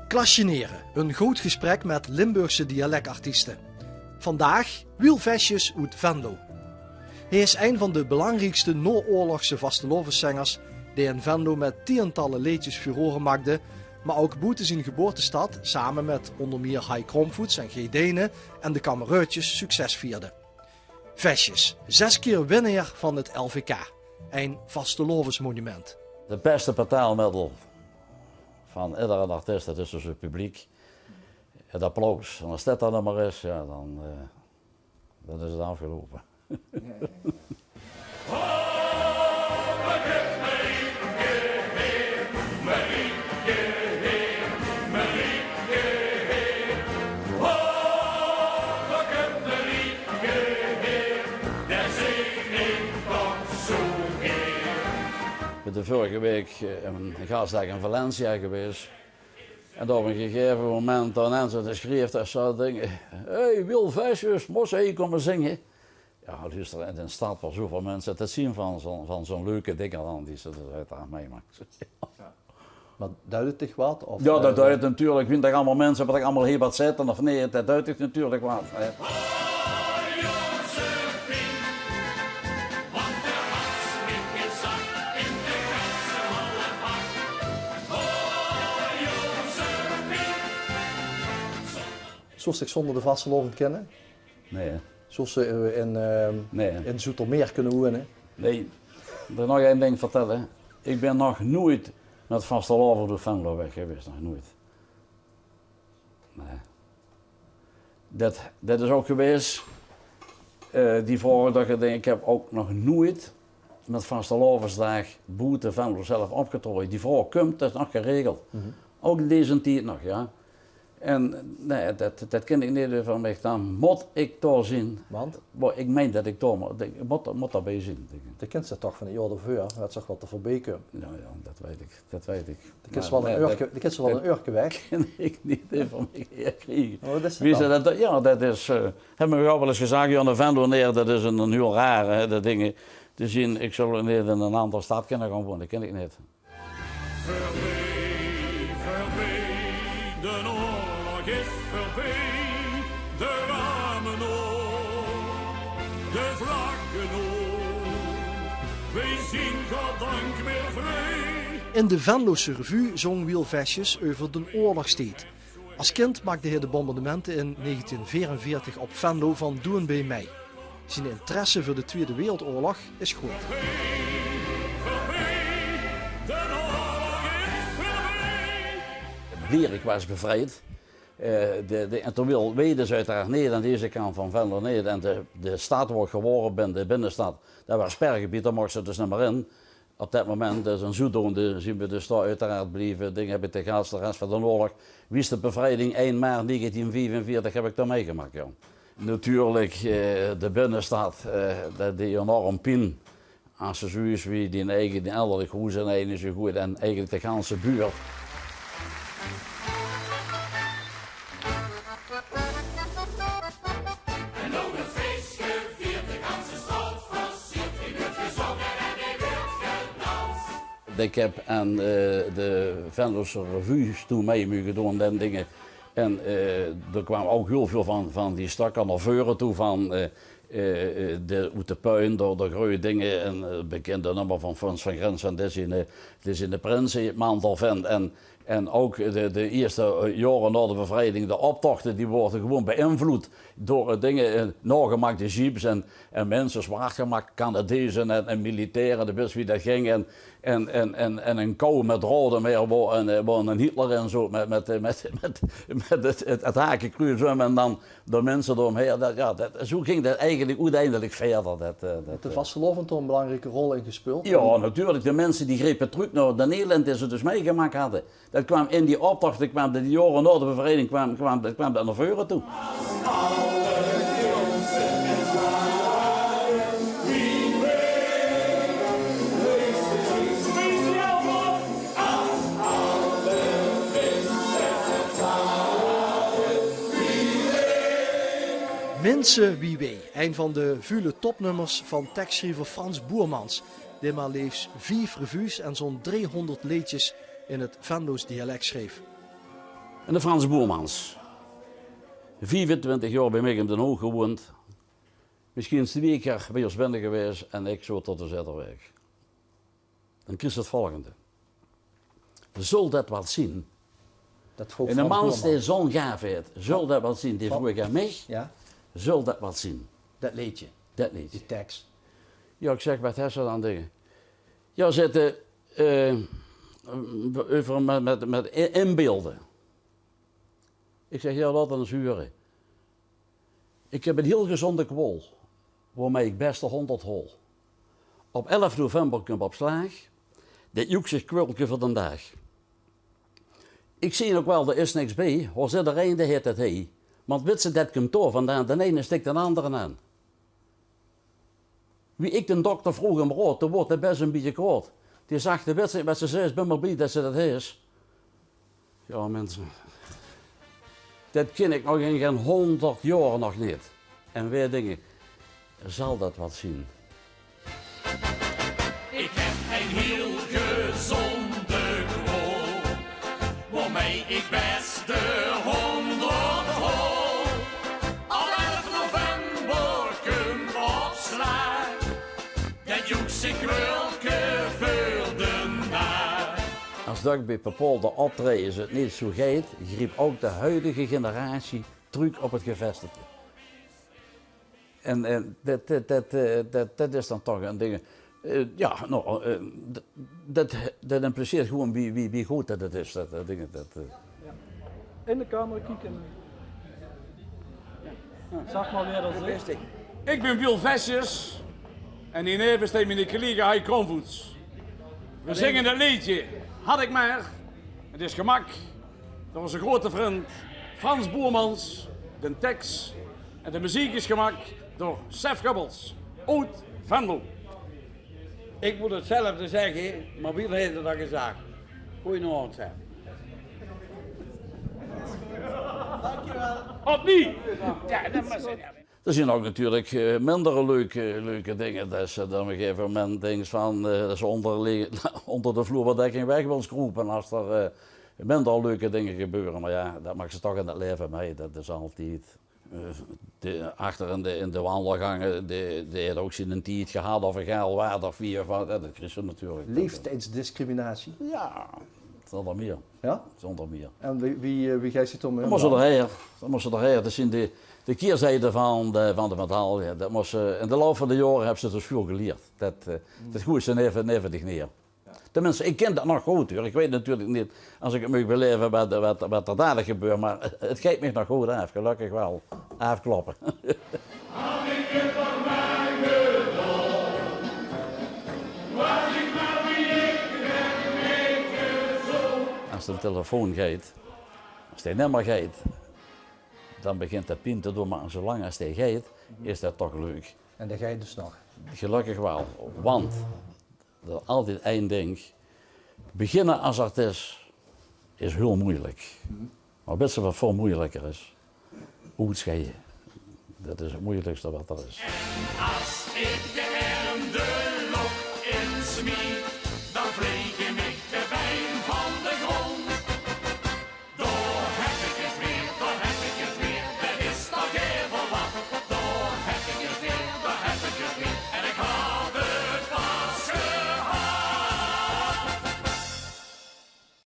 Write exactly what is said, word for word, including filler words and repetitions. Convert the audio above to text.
Klasjenere, een good gesprek met Limburgse dialekartieste. Vandaag Wiel Vesjes oet Venlo. Hij is een van de belangriekste naoorlogse vastelaoveszengers, die in Venlo met tientallen leedjes furore maakde, maar ook boete zien geboortestad samen met onder meer Hai Kromvoets en G. Denen en de Kammereutjes succes vierde. Vesjes, zes keer winnaar van het L V K. Een vastelaovesmonument. De beste betaalmiddel van iedere artiest, dat is dus het publiek. Het applaus. En als dat dan nog maar is, ja, dan, eh, dan is het afgelopen. Ik ben de vorige week, eh, een gastdag in Valencia geweest. En op een gegeven moment, dan aan ze de schreef, dat ze denken: "Hey, Wiel Vesjes, mos je komen zingen?" Ja, luister, in een stad waar zoveel mensen dat zien van zo'n, van zo'n leuke dingen dan, die ze dus uiteraard meemaakt. Ja. Maar duidt het toch wat? Of, ja, dat eh, duidt natuurlijk. Wie dat allemaal mensen, wat ik allemaal heel wat zitten of nee, dat duidt het natuurlijk wat, hè. Zouws dich zonder de vastelaovend kinne? Nee, hè. Zouws se, eh, in, eh, nee, in Zoetermeer kinne woene? Nee, ik wil nog één ding vertellen. Ik ben nog nooit met vastelaovend door Venlo weg geweest, nog nooit. Nee. Dat, dat is ook geweest, eh, die vraag dat ik denk, ik heb ook nog nooit met vastelaovesdaag boete Venlo zelf opgetrokken. Die vraag komt, dat is nog geregeld. Mhm. Ook in deze tijd nog, ja. En nee, dat, dat ken ik niet van mij. Dan moet ik daar zien. Want? Wel, ik meen dat ik daar moet, ik moet, moet daarbij zien. Dat kent ze toch van de jaren ervoor, dat ze wat te voorbij komen. Ja, ja, dat weet ik. Dat weet ik. De kins wel een uurke, de kins wel een uurke weg. Ken ik niet van mij herkrijgen. Oh, dat is wie ze dat, ja, dat is, eh, hebben we al wel eens gezegd, ja, de Venlonaar, dat is een, een heel raar, hè, dat dingen. Te zien, ik zou niet in een andere stad kunnen gaan wonen, dat ken ik niet. Voorbij, voorbij, de oorlog is voorbij, de ramen op, de vlaggen op. Wij zien goddank weer vrij. In de Venlose Revue zong Wiel Vesjes euver den oorlogstied. Als kind maakde hij de bombardementen in negentien veerenveertig op Venlo van doenbij mei. Zijn interesse voor de Tweede Wereldoorlog is groot. Blierick was bevrijd. Eh, de, de, en toen Wiel wee dus uiteraard niet aan deze kant van Venlo niet. En de, de stad waar ik geboren ben, de binnenstad, dat was spergebied, daar mocht ze dus niet meer in. Op dat moment, dus in zoedoende zien we dus daar uiteraard blijven. Ding heb ik de gans, de rest van de oorlog. Wie is de bevrijding? Één maart negentien vijfenveertig heb ik daar meegemaakt, ja. Natuurlijk, eh, de binnenstad, eh, dat deed enorm pijn. Als ze zoiets wie die eigen, die elderlijk hoes en eigen zo goed en eigenlijk de ganse buurt. En ook het feest gevierd, de ganse stad versierd, in het gezongen en in het gedans. Ik heb aan, eh, de Venlose Revues toen mee mogen doen en dingen. En, eh, er kwamen ook heel veel van, van die stukken naar voren toe van, eh, eh, eh, de, uit de puin door de groeie dingen. En, eh, bekende nummer van Frans van Grens en dit is in de, dit is in de Prinsenmantel van. En, en ook de, de eerste, eh, jaren na de bevrijding, de optochten, die worden gewoon beïnvloed door, eh, dingen, eh, nagemaakte jeeps en, en mensen zwart gemaakt, Canadezen en, en militairen, de wist wie dat ging. En, en, en, en, en een kou met draden meer, waar een, eh, waar een Hitler in zat met, met, eh, met, met, met het, het, het hakenkruis om en dan de mensen eromheen. Dat, ja, dat, zo ging dat eigenlijk uiteindelijk verder. Dat, eh, dat, de vastelaovend een belangrijke rol in gespeeld? Ja, natuurlijk. De mensen die grepen terug naar de ellende die ze dus meegemaakt hadden. Dat kwam in die optocht, dat kwam de jaren na de bevrijding, kwam, kwam, dat kwam dat naar voren toe. Minse wie wee, een van de vele topnummers van tekstschrijver Frans Boermans, die maar liefst vijf revues en zo'n driehonderd leedjes in het Venloos dialect schreef. En de Frans Boermans. Viefentwintig jaor bie mich in Den Hoog gewoeënd. Misschien twieë kier bie ós binne gewaes en ik zoot tot de Zetterweg. Dan kriegs se 't volgende. Zul det wat zien? En de man die zo'n gaaf haet, zul det wat zien? Die vroeg aan mich. Zul det wat zien? Det leedje. Det leedje. Die tekst. Ja, ik zeg, wat haet ze dan dingen? Ja, zit eh, eh, euver met, met, met inbeelden. Ik zeg, ja, laot dan ens hure. Ik heb een hiel gezonde kwol, waomei ik beste honderd hol. Op elf november kump op slaag, det joeksig kwölke veur den daag. Ik zien ok wel, d'r is niks bie, hoor zit d'r ein, dae heet het hei. Want wits se, det kump door vandaan, den eine stik den andere aan. Wie ik den dokter vroog um raod, doe woort 'r bes een bietje kwaod. Die zag, de wits se, wat se zeis, bin mer blie det se det hees. Ja, minse. Det kin ik nog in gen honderd jaor nog niet. En weer dingen, zal det wat zien? Ik heb een hiel gezonde kwol, waomei ik beste honderd hol. Op elf november kump op slaag, det joeksig kwölke veur den daag. As det bie bepaolde optraejes het niet zo geit, griep ok de huidige generatie truuk op het gevestigde. En, en det, det, det, eh, det, det is dan toch een ding. Eh, ja, nou, eh, d- det, det impliceert gewoon wie, wie, wie good det het is, det, det ding. Det, eh. In de camera kieken. Zeg maar weer als ik. Ik ben Wiel Vesjes en hierneve steit miene collega Hai Kromvoets. We zingen het leedje Had ik maar. Het is gemaakt door onze grote vriend Frans Boermans. De tekst en de muziek is gemaakt door Sef Gubbels, oud Venlo. Ik moet hetzelfde zeggen, maar wie heeft het al gezegd? Goeienaovend, Sef. Opnieuw. Ja, det was het. D'r zien ok natuurlijk eh, minder leuke, leuke dingen. Det se dan op een gegeven moment dinks van, eh, det se onder, onder de vloerbedekking weg wils kroepen as d'r eh, minder leuke dingen gebeure. Maar ja, det maaks se toch in het laeve mei. Det is altied. Eh, de, achter in de, in de wandelgangen, die, die het ok zien tied gehad of gaal water vier van, ja, det kriegs se natuurlijk. Leeftijdsdiscriminatie? Ja, zonder meer. Ja? Zonder meer. En wie, wie, eh, wie geis se het om? Dan mos se d'r her. Dan mos se d'r her. Det zien de, de keerzijde van de, van de medaille. Det mos se, in de loop van de jaore hebs se dus vuul geleerd. Det, eh, det goeis se neve, neve dich neer. Tenminste, ik kin det nog good, huur. Ik weet natuurlijk niet, as ik het meug belaeve, wat, wat, wat d'r dadig gebeurt, maar het geit mich nog good aaf, gelukkig wel. Aafkloppen. As de telefoon geit, as dae nimmer geit, dan begint det pien te doen, maar zolang as dae geit, is det toch leuk. En dae geit dus nog? Gelukkig wel, want det is altied ein ding. Beginne as artis is heel moeilijk. Maar wits se wat veel moeilijker is? Oetscheie. Det is het moeilijkste wat d'r is. As ik de